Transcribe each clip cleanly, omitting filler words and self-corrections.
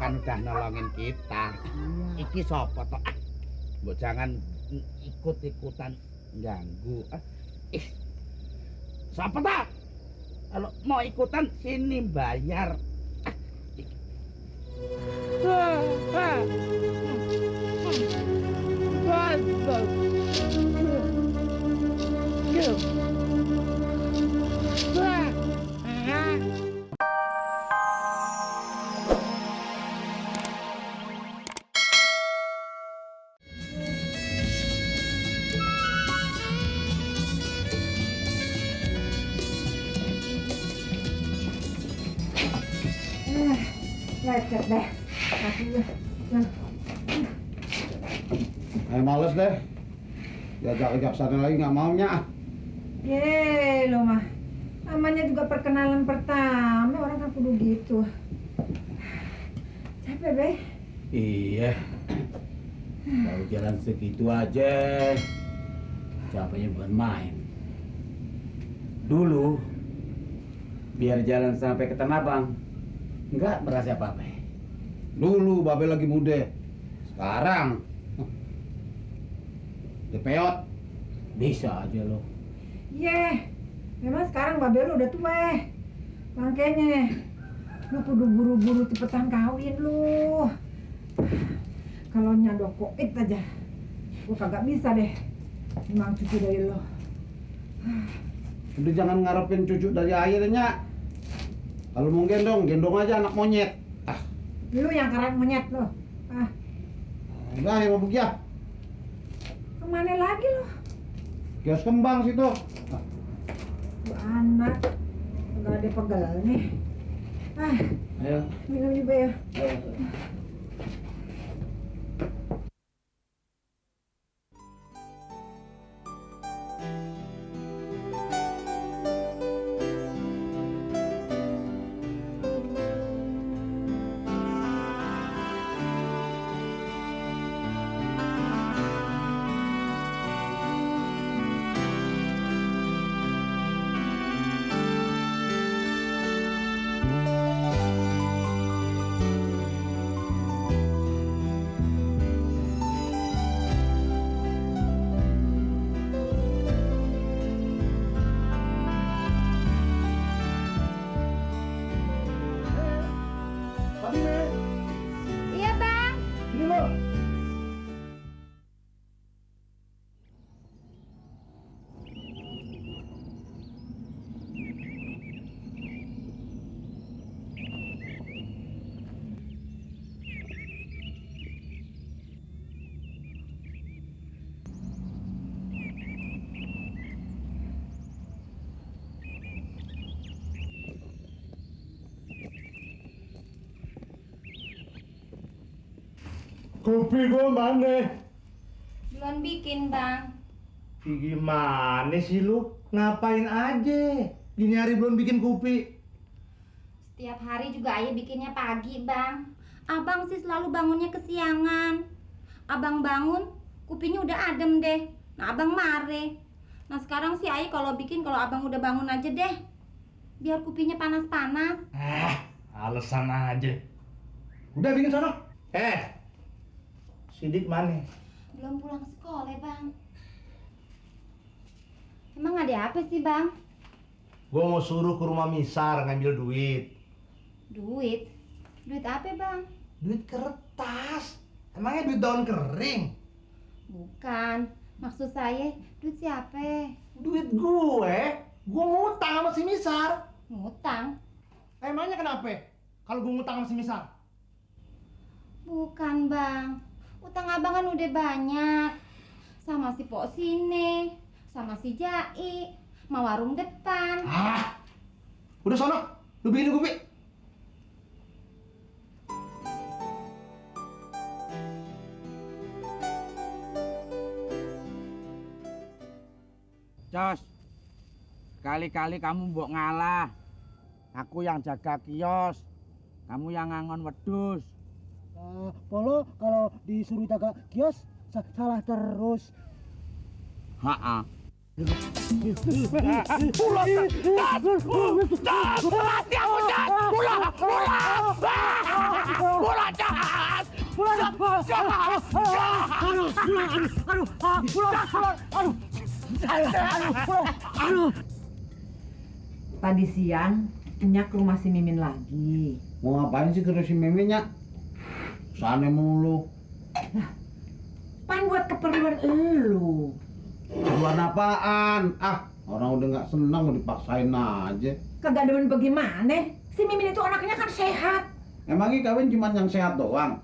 kan udah nolongin kita. Iki sapa toh? Mbok jangan ikut-ikutan ganggu. Sapa toh? Kalau mau ikutan sini bayar. Lecet deh kakinya. Males deh. Diajak-ajak sana lagi nggak maunya. Ye lo mah, namanya juga perkenalan pertama, orang kan kudu gitu. Capek be? Iya. Baru jalan segitu aja. Capeknya bukan main. Dulu biar jalan sampai ke Tanah Abang nggak merasa apa-apa. Dulu babe lagi muda. Sekarang dipeot. Bisa aja lo. Ye, memang sekarang babe lu udah tua. Makanya lu kudu buru-buru cepetan kawin lu. Kalau nyadok koit aja, gua kagak bisa deh memang cucu dari lo. Udah jangan ngarepin cucu dari airnya. Kalau mau gendong aja anak monyet. Lu yang keren monyet lo. Enggak ya Mabuk ya. Kemana lagi lo? Kios kembang situ. Bu anak, nggak ada pegal nih. Ayo. Minum juga ya. Iya bang. Ini lo. Kopi gua mana? Belum bikin bang. Gimana sih lu? Ngapain aja? Gini hari belum bikin kopi. Setiap hari juga ayah bikinnya pagi bang. Abang sih selalu bangunnya kesiangan. Abang bangun, kopinya udah adem deh. Nah abang mare. Nah sekarang sih ayah kalau bikin kalau abang udah bangun aja deh. Biar kopinya panas-panas. Alasan aja. Udah bikin sono. Sidik mana? Belum pulang sekolah bang. Emang ada apa sih bang? Gua mau suruh ke rumah Misar ngambil duit. Duit? Duit apa bang? Duit kertas. Emangnya duit daun kering? Bukan. Maksud saya duit siapa? Duit gue. Gua ngutang sama si Misar. Ngutang? Emangnya kenapa? Kalau gue ngutang sama si Misar? Bukan bang. Utang abang kan udah banyak. Sama si Pok Sine, sama si Jai, sama warung depan. Udah sono, lu bikin kopi. Jos, kali-kali kamu mbok ngalah. Aku yang jaga kios, kamu yang ngangon wedhus. Polo kalau disuruh jaga kios salah terus. Ha-ha. Tadi siang Nyak ke rumah si Mimin lagi. Mau ngapain sih ke si Miminnya? Sana mulu. Pan buat keperluan elu. Keperluan apaan? Ah, orang udah nggak senang mau dipaksain aja. Kagak demen bagaimana? Si Mimin itu anaknya kan sehat. Emangnya kawin cuma yang sehat doang?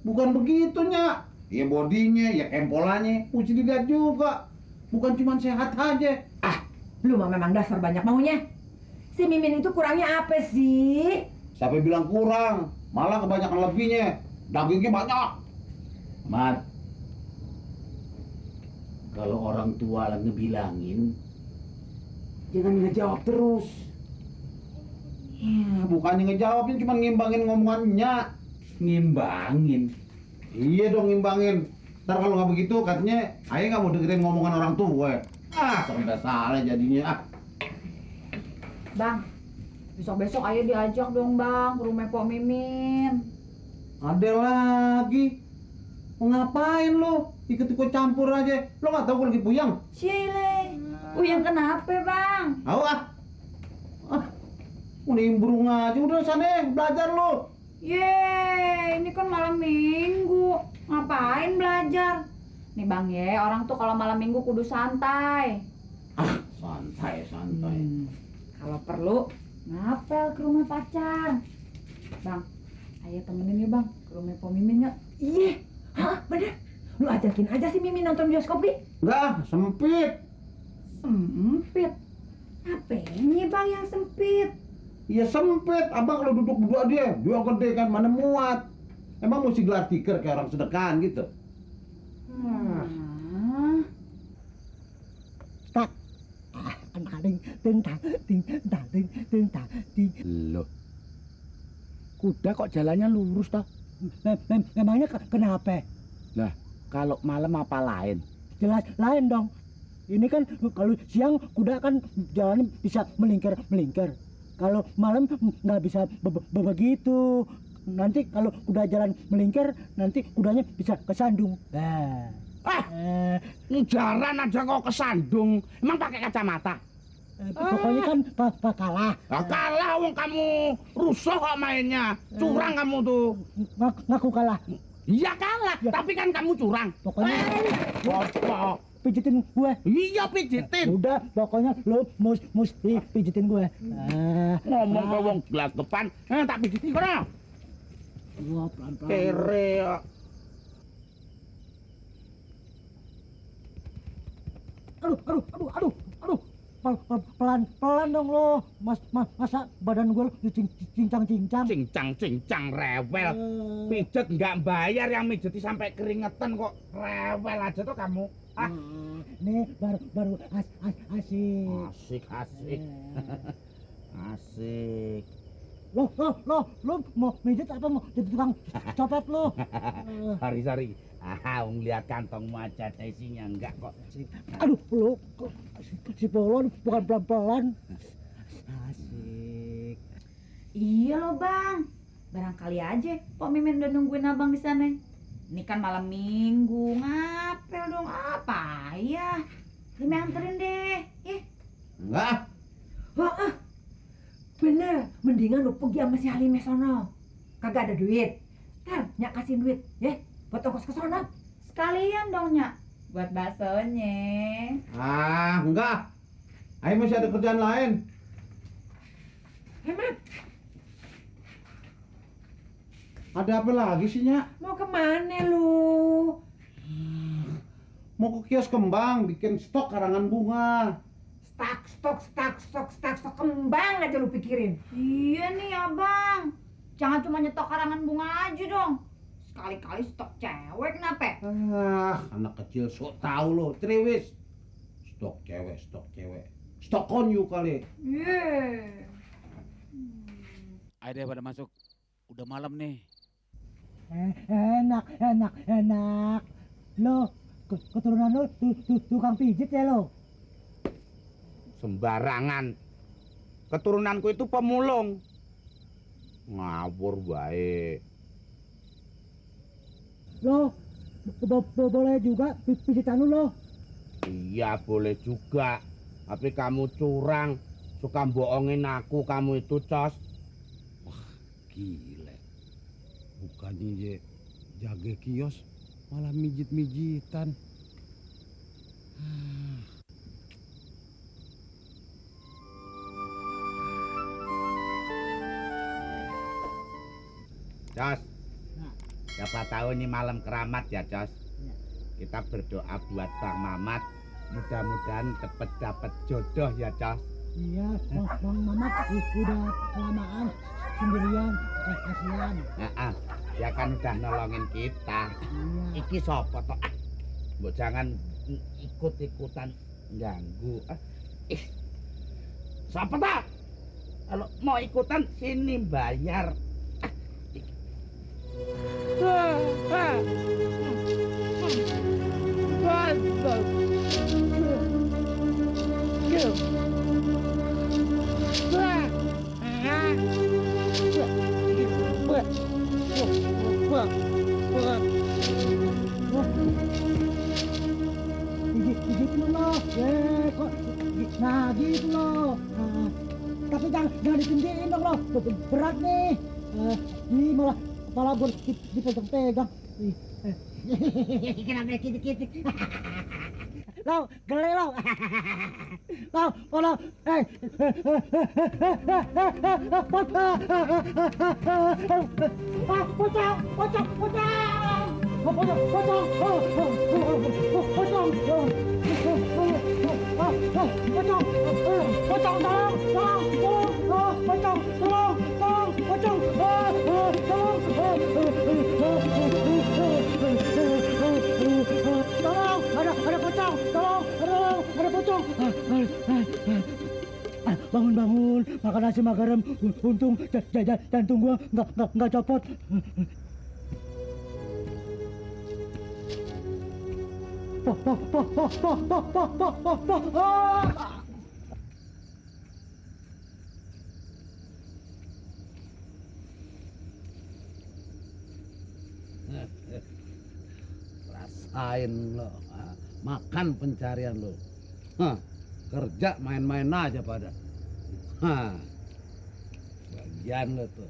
Bukan begitunya. Ya bodinya, ya kempolannya, mesti dilihat juga. Bukan cuma sehat aja. Ah, lu mah memang dasar banyak maunya. Si Mimin itu kurangnya apa sih? Siapa bilang kurang? Malah kebanyakan lebihnya. Dagingnya banyak. Mat, kalau orang tua lagi ngebilangin, jangan ngejawab terus. Ya, bukannya ngejawabnya, cuma ngimbangin ngomongannya. Ngimbangin. Iya dong ngimbangin. Ntar kalau nggak begitu katanya ayah nggak mau dengerin ngomongan orang tua. Ah, sampai salah jadinya. Ah. Bang, besok-besok ayah diajak dong bang ke rumah Pok Mimin. Ada lagi. Mau ngapain lo? Ikut-ikut campur aja. Lo nggak tahu gue lagi puyang? Cile, Uyang kenapa bang? Tahu ah? Ah, mau nimbrung aja. Udah sana belajar lo. Yeay, ini kan malam minggu. Ngapain belajar? Nih bang ye, orang tuh kalau malam minggu kudu santai. Ah, santai. Kalau perlu, ngapel ke rumah pacar. Bang, ayah temenin ya bang, ke rumah Pok Mimin ya. Iya, hah bener. Lu ajakin aja si Mimin nonton bioskop Bi. Enggak, sempit. Sempit. Apanya bang yang sempit? Iya sempit. Abang kalau duduk berdua dia gede kan, mana muat. Emang mesti gelar tikar kayak orang sedekahan gitu. Tak. Loh. Kuda kok jalannya lurus toh? Memangnya kenapa? Lah, kalau malam apa lain? Jelas lain dong. Ini kan kalau siang kuda kan jalan bisa melingkar. Kalau malam nggak bisa begitu. Nanti kalau kuda jalan melingkar, nanti kudanya bisa kesandung. Nah. Ini jalan aja kok kesandung. Emang pakai kacamata? Pokoknya kan kalah. Nah, kalah wong kamu rusuh kok mainnya. Curang kamu tuh. Ngaku kalah. Iya kalah, Ya. tapi kan kamu curang. Pokoknya Apa? pijitin gue. Iya pijitin. Udah, pokoknya lo mesti pijitin gue. Ngomong ke wong gelas depan, tak pijitin kono. Wah, pelan-pelan. Kere. Aduh. Pelan dong lo. Masa badan gue cincang. Cincang rewel. Pijet nggak bayar, yang mijeti sampai keringetan kok rewel aja tuh kamu. Ah, Nih baru asik. asik. Asik. Lo mau mijet apa mau jadi tukang copet lo? Sorry. Lihat kantongmu aja, ada isinya enggak kok. Aduh, lo si Polon bukan pelan-pelan. Asik. Iya loh bang, barangkali aja Pok Mimin udah nungguin abang di sana. Ini kan malam minggu, ngapel dong apa ya? Limi anterin deh, Enggak. Wah, bener. Mendingan lu pergi sama si Halimah sono. Kagak ada duit. Ntar Nyak kasih duit, ya, buat ongkos ke sono. Sekalian dong Nyak, buat baksonya. Ah, enggak. Ayo masih ada kerjaan lain. Hemat, Ada apa lagi sih, Nyak? mau kemana lu? Mau ke kios kembang, bikin stok karangan bunga. Stok kembang aja lu pikirin. Iya nih abang, jangan cuma nyetok karangan bunga aja dong. Sekali-kali stok cewek kenapa? Ah, anak kecil sok tahu lo, trewis. Stok cewek. Stok konyu kali. Yeay. Ayo deh pada masuk. Udah malam nih. Enak. Lo keturunan lo tukang pijit ya lo? Sembarangan. Keturunanku itu pemulung. Ngawur baik. Loh, boleh juga pijitan lu loh. Iya boleh juga. Tapi kamu curang. Suka bohongin aku kamu itu, Cos. Gile. Bukannya je jaga kios malah mijit-mijitan. Cos. Siapa tahu ini malam keramat ya, Cos. Kita berdoa buat Bang Mamat. Mudah-mudahan cepet dapat jodoh ya, Cos. Iya, Bang Mamat udah kelamaan sendirian, kasihan. Dia kan udah nolongin kita. Iya. Iki sopo toh? Mbok jangan ikut-ikutan ganggu. Sopo toh? Kalau mau ikutan sini bayar. Gitu loh, kok, nah gitu loh. Tapi jangan ditinggiin dong loh, berat nih. Ini malah gue dipegang-pegang. Kenapa kiti-kiti? Lo, geli lo. Lo, bangun, makan nasi garam. Untung jantung gua nggak copot. Rasain lo, makan pencarian lo. Kerja main-main aja pada. Bagian lo tuh.